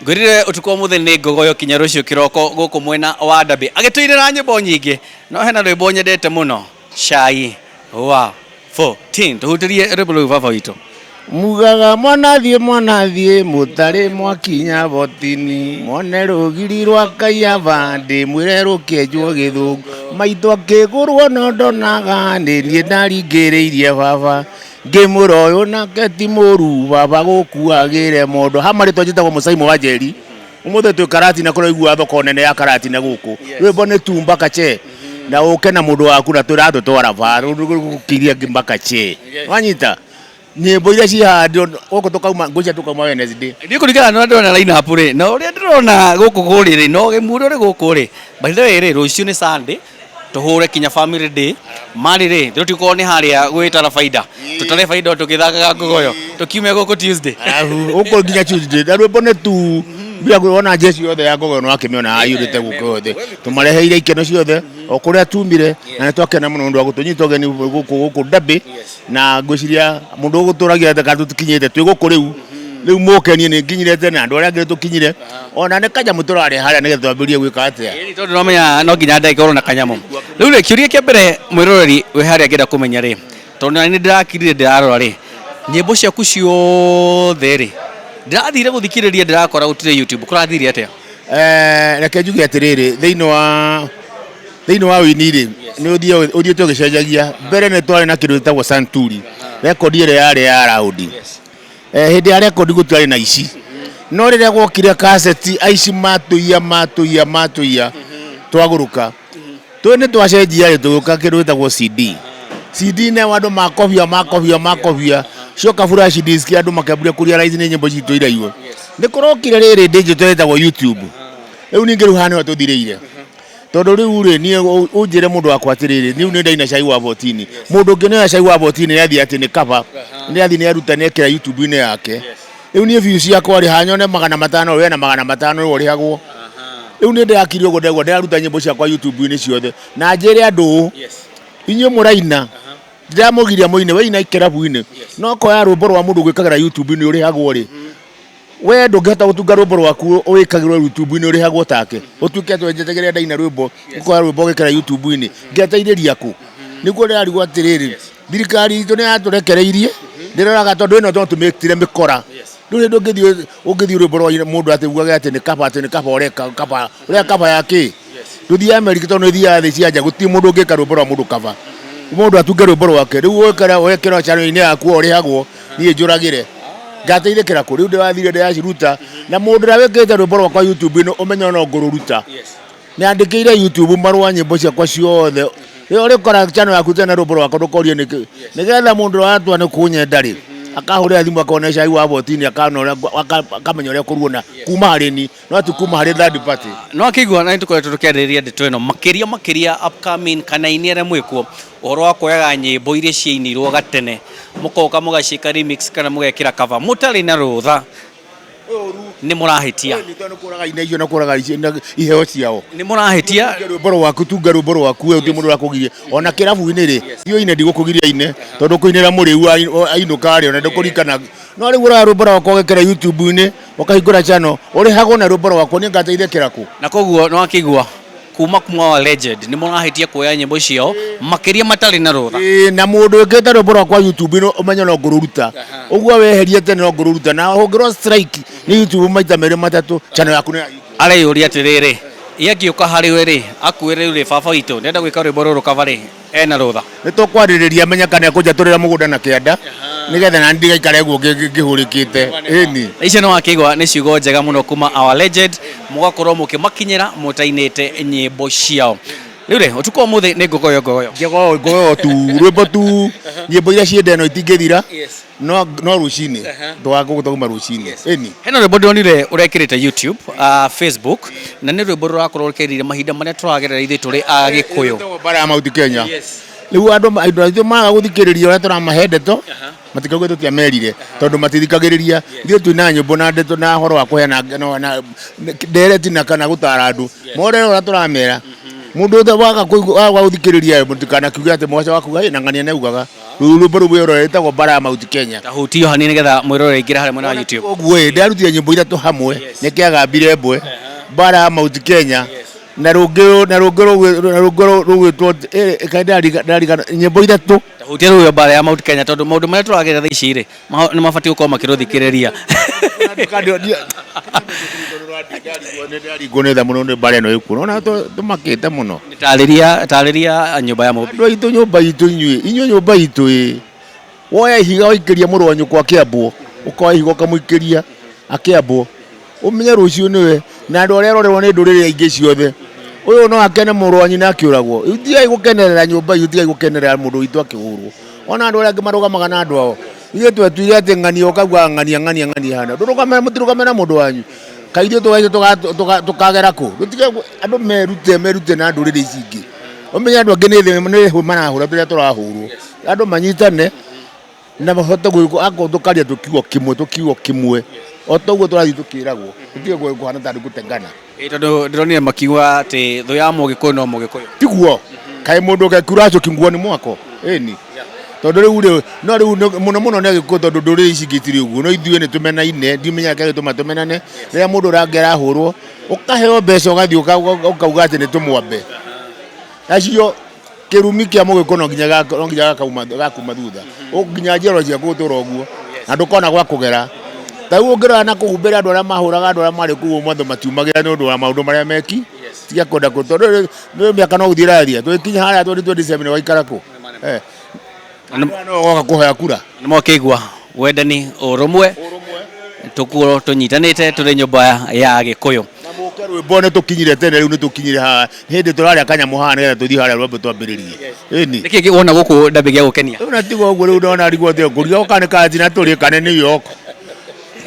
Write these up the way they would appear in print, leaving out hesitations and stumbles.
Ngwĩrire ũtukũ wa mũthĩ nĩ ngogoyo kinya rũciũ kĩroko gũkũ mwena wa Ndabi. Agĩtũinĩra nyĩmbo nyingĩ, no hena rwĩmbo nyendete mũno, Cai wa 14. Tũhutĩrie rwĩmbo rũu baba witũ. Mugaga mwanathiĩ mwanathiĩ mũtarĩ mwakinya botini mwone rũgiri rwa Kaiyaba ndĩmwĩre rũkĩenjwo gĩthũngũ maitũ akĩgũrwo no ndonaga nĩ niĩ ndaringĩrĩirie baba ngĩmwĩra ũyũ nake ti mũru baba gũkuagĩre mondo hama rĩtwa njĩtagwo Mũcaimo wa Njeri ũmũthĩ twĩ Karatina kũraigua thoko nene ya Karatina gũkũ rwĩmbo nĩ tu mpaka che na ũke na mũndũ waku na tũratũtwara ba gũkiria mpaka che wanyita nyĩmbo iria ciĩ haha gũkũ tũkauma ngũcia tũkauma Wednesday. Niĩ kũringana na ũrĩa ndĩrona line up rĩ, na ũrĩa ndĩrona gũkũ kũrĩ rĩ, na ũgemu ũrĩa ũrĩ gũkũ rĩ, by the way rĩ, rũciũ nĩ Sunday, tũhũre kinya family day, marĩ rĩ, tũtikorwo nĩ harĩa gwĩtara baida, tũtare baida o tũgĩthakaga ngogoyo, tũkiume gũkũ Tuesday. Arabu gũkũ nginya Tuesday na rwĩmbo nĩ tu mbia wona jeshi yothe ya ngogoyo nĩ wakĩmĩona aiyũrĩte gũkũ yothe tũmareheire ikeno ciothe o kũrĩa tumire na nĩ twakena mũno nĩ ũndũ wa gũtũnyita ũgeni gũkũ gũkũ Ndambĩ. Na ngwĩciria mũndũ ũgũtũragia kana tũtikinyĩte twĩ gũkũ rĩu rĩu mũkenie nĩ nginyire tene andũ arĩa angĩ tũkinyire ona nĩ kanyamũ tũrarĩ harĩa nĩgetha twambĩrĩrie gwĩka atĩa. Ĩni tondũ nomenya no nginya ndagĩka ĩkorwo na kanyamũ. Rĩu rĩ kĩũria kĩa mbere mwĩroreri wĩ harĩa angĩenda kũmenya rĩ, tondũ nani nĩ ndĩrakirire ndĩrarora rĩ, nyĩmbo ciaku ciothe rĩ, ndĩrathire gũthikĩrĩria ndĩrakora gũtirĩ YouTube, kũrathire atĩa? Eh, reke njuge atĩrĩrĩ thĩinĩ wa thĩinĩ wa ũini rĩ nĩ ũthiĩte ũgĩcenjagia mbere nĩ twarĩ na kĩndũ gĩtagwo santuri rekondi ĩrĩa yarĩ ya raũndi. Hĩndĩ ya rekondi gũtiarĩ na ici no rĩrĩa gwokire kaseti aici matũiya matũiya matũiya twagũrũka tũĩ nĩ twacenjia rĩ tũgĩũka kĩndũ gĩtagwo CD. CD nayo andũ makobia makobia makobia cioka flash disk andũ makĩambĩrĩria kũ realize nĩ nyĩmbo citũ iraiywo. Nĩ kũrokire rĩrĩ digital ĩtagwo YouTube rĩu ningĩ rĩu haha nĩho tũthirĩire. Tondũ rĩu rĩ niĩ ũnjĩre mũndũ wakwa atĩrĩrĩ rĩu nĩ ndaina cai wa botini mũndũ ũngĩ nĩoya cai wa botini nĩ athiĩ atĩ nĩ cover nĩ athiĩ nĩ aruta nĩ ekĩra YouTube-inĩ yake rĩu niĩ views ciakwa rĩ hanyone 500 we na 500 rĩu ũrĩhagwo rĩu nĩ ndĩrakire ũguo ndegwa ndĩraruta nyĩmbo ciakwa YouTube-inĩ ciothe na njĩre andũ ũũ inyuĩ mũraina ndiramũgiria mũine we ina kĩrabu-inĩ no koya rwĩmbo rwa mũndũ gwĩkagĩra YouTube-inĩ ũrĩhagwo rĩ we ndũngĩhota gũtunga rwĩmbo rwaku wĩkagĩrwo YouTube-inĩ ũrĩhagwo take ũtuĩke atĩ wenjetegere ndaina rwĩmbo ũkoya rwĩmbo ũgekĩra YouTube-inĩ ngĩateithĩria kũ nĩguo ndĩrarigwo atĩrĩrĩ thirikari itũ nĩ yatũrekereirie ndĩroraga tondũ ĩno no tũmĩtire mĩkora ndũrĩ hĩndĩ ũngĩthiĩ ũngĩthiĩ rwĩmbo rwa mũndũ atĩ ugage atĩ nĩ kaba atĩ nĩ kaba ũreka kaba ũreka kaba ya kĩ ndũthiĩ Amerika tondũ nĩ ũthiaga thĩ cia nja gũtirĩ mũndũ ũngĩka rwĩmbo rwa mũndũ kaba mũndũ atunge rwĩmbo rwake rĩu wekĩra wekĩra channel-inĩ yaku ũrĩhagwo niĩ njũragĩre ngateithĩkĩra kũ rĩu ndĩrathire ndĩraciruta na mũndũ ũrĩa wĩkĩrĩte rwĩmbo rwakwa YouTube-inĩ ũmenye no ngũrũruta nyandĩkĩire YouTube marũa nyĩmbo ciakwa ciothe rĩrĩa ũrĩkora channel yaku tena rwĩmbo rwakwa ndũkorie nĩkĩ nĩgetha mũndũ ũrĩa watua nĩ kũnyenda rĩ akahũrĩra thimũ akona cai wa botini akona ũrĩa akamenya ũrĩa kũruona kuma harĩ ni no ti kuma harĩ third party. No akĩigua na nĩtũkoretwo tũkĩarĩrĩria ndeto ĩno makĩria makĩria upcoming kana aini arĩa mwĩkuo ũhoro wa kuoyaga nyĩmbo iria ciainirwo gatene mũkoka mũgaciĩka remix kana mũgekĩra cover mũtarĩ na rũtha nĩ mũrahĩtia. Nĩ kũraga ina icio na kũraga iheo ciao. Nĩ mũrahĩtia. Tunga rwĩmbo rwaku, tunga rwĩmbo rwaku we ũtirĩ mũndũ ũrakũgiria. Ona kĩrabu-inĩ rĩ, thiĩ ũine ndigũkũgiria ine tondũ ũkũinĩra mũrĩu ainũka rĩ ona ndũkũririkana. No rĩu ũroya rwĩmbo rwakwa ũgekĩra YouTube-inĩ ũkahingũra channel ũrĩhagwo na rwĩmbo rwakwa niĩ ngateithĩkĩra kũ? Na koguo nĩ wakĩigua kuma kuma legend nĩ mũrahĩtia kuoya nyĩmbo ciao makĩria matarĩ na rũtha. Ĩĩ na mũndũ wĩkĩrĩte rwĩmbo rwakwa YouTube no ũmenye no ngũrũruta ũguo weherie tene no ngũrũruta na ũngĩrwo strike nĩ YouTube maita merĩ matatũ channel yaku nĩ Areyũria atĩrĩrĩ, ĩ angĩũka harĩ we rĩ, akwĩre rĩu rĩ baba witũ ndĩrenda gwĩka rwĩmbo rũrũ cover rĩ, ena rũtha? Nĩ tũkwarĩrĩria menye kana ekũnjatũrĩra mũgũnda na kĩanda nĩgetha nani ndigaikare ũguo ngĩhũrĩkĩte. Ĩni. Icio nĩ wakĩigua nĩ ciugo njega mũno kuma our legend, mũgakorwo mũkĩmakinyĩra mũtainĩte nyĩmbo ciao. Rĩu rĩ, ũtukũ wa ũmũthĩ nĩ ngogoyo ngogoyo. Ngogoyo ngogoyo tu, rwĩmbo tu, nyĩmbo iria ciĩ ndeno itingĩthira. No no rũcinĩ tũgagũkũ twauma rũcinĩ ĩni. Hena rwĩmbo ndĩronire ũrekĩrĩte YouTube, Facebook, na nĩ rwĩmbo rũrakorwo rũkĩarĩrĩria mahinda marĩa tũragerera ithuĩ tũrĩ Agĩkũyũ. Rwĩtagwo Mbara ya Mount Kenya. Rĩu andũ andũ aitũ maga gũthikĩrĩria ũrĩa tũramahe ndeto matikauge tũtiamerire tondũ matithikagĩrĩria. Ithuĩ twĩna nyĩmbo na ndeto na ũhoro wa kũheana na ndereti na kana gũtara andũ. More ũrĩa tũramera. Mũndũ wothe waga kũigua waga gũthikĩrĩria mũtikanakiuge atĩ mwaca wakuga ĩ na ng'ania nĩ augaga. Rũu rwĩmbo rũu wĩrore rwĩtagwo Mbara ya Mount Kenya. Ta hutio hanini nĩgetha mwĩrore aingĩre harĩa mwena wa YouTube. Ũguo ĩ, ndarutire nyĩmbo ithatũ hamwe, nĩkĩagambire mbwe, Mbara ya Mount Kenya, na rũngĩ na rũngĩ na rũngĩ rũgwĩtwo kaĩ ndarigana nyĩmbo ithatũ. Ta hutia rũĩ mbara ya Mount Kenya tondũ maũndũ marĩa tũragerera thaa ici rĩ, nĩ mabatiĩ gũkorwo makĩrũthikĩrĩria. Ndarigwo nĩ tha mũno nĩ mbara ĩno ĩkuo. Nĩwona tũmakĩte mũno. Tarĩria tarĩria nyũmba ya Mũmbi. Andũ aitũ nyũmba itũ inyuĩ, inyuĩ nyũmba itũ ĩ, woya ihiga waikĩria mũrũ wa nyũkwa akĩambwo, ũkoya ihiga ũkamũikĩria akĩambwo, ũmenye rũciũ nĩwe na andũ arĩa arorerwo nĩ ndũrĩrĩ ingĩ ciothe. Ũyũ no akene mũrũ wa nyina akĩũragwo. Tigai gũkenerera nyũmba itũ, tigai gũkenerera mũndũ witũ akĩhũrwo. Ona andũ arĩa angĩ marũgamaga na andũ ao. Ithuĩ twetuire atĩ ng'ania ũkauga ng'ania ng'ania ng'ania hana. Ndũrũgame mũtirũgame na mũndũ wanyu. Kaĩ ithuĩ tũgagĩthiĩ tũkagera kũ? Tũtige andũ merute merute na ndũrĩrĩ ici ingĩ. Ũmenye andũ angĩ nĩ thĩ nĩ hũ marahũra tũrĩa tũrahũrwo. Andũ manyitane na mahote gwĩka akorwo tũkaria tũkiugo kĩmwe tũkiugo kĩmwe. O ta ũguo tũrathiĩ tũkĩragwo. Tũtige kũhana tarĩ gũtengana. Ĩĩ tondũ ndĩronire makiuga atĩ thũ ya mũgĩkũyũ no mũgĩkũyũ. Tiguo? Kaĩ mũndũ ũgekura njũki nguo-inĩ mwako? Ĩni. Tondũ rĩu rĩ, no rĩu mũno mũno nĩ agĩkũyũ tondũ ndũrĩrĩ ici ingĩ itirĩ ũguo. No ithuĩ nĩ tũmenaine, ndimenyaga kĩrĩa gĩtũmaga tũmenane. Rĩrĩa mũndũ ũrĩa ũngĩ arahũrwo, ũkaheo mbeca ũgathiĩ ũkauga atĩ nĩ tũmwambe. Acio kĩrumi kĩa mũgĩkũyũ no nginya no nginya gakuma thutha. Nginya njiarwa ciaku ũtũra ũguo. Na ndũkona gwa kũgera. Ta rĩu ũngĩrora na kũu mbere andũ arĩa mahũraga andũ arĩa marĩ kũu ũmothe matiumagĩra nĩ ũndũ wa maũndũ marĩa meki. Tiga kwenda kũ tondũ rĩu mĩaka no gũthiĩ ĩrathiĩ. Tũgĩkinya harĩa 2027 waikara kũ? Eh. No goka kũhoya kura. Nĩ mwakĩigua wendani ũrũmwe tũkuo tũnyitanĩte tũrĩ nyũmba ya Gĩkũyũ. Na mũke rwĩmbo nĩ tũkinyire tene rĩu nĩ tũkinyire haha. Nĩ hĩndĩ tũrarĩa kanyamũ haha nĩgetha tũthiĩ harĩa rwambe twambĩrĩrie. Ĩni. Nĩkĩ kĩ wona gũkũ Ndambĩ gĩa gũkenia? Rĩu na tiga ũguo rĩu ndona riguo atĩ ngũria oka nĩ kanjina tũrĩ kana New York.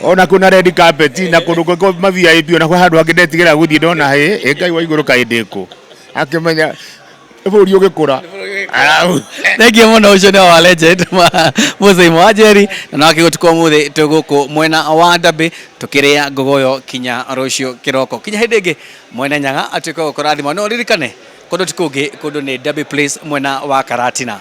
Ona kwĩna red carpet na kũndũ kũngĩ ma VIP ona kwĩ handũ hangĩ ndetigĩra gũthiĩ ndona hĩ ĩ Ngai wa igũrũ kaĩ ndĩ kũ. Akĩmenya bũrũri ũgĩkũra. Thengiũ mũno ũcio nĩ wa legend Mũcei Mwanjeri na no akĩgũtukũ ũmũthĩ twĩ gũkũ mwena wa Ndambĩ tũkĩrĩa ngogoyo kinya rũciũ kĩroko kinya hĩndĩ ĩngĩ mwene nyaga atuĩke gũkũrathima no ririkane kũndũ ti kũngĩ kũndũ nĩ Ndambĩ Place mwena wa Karatina.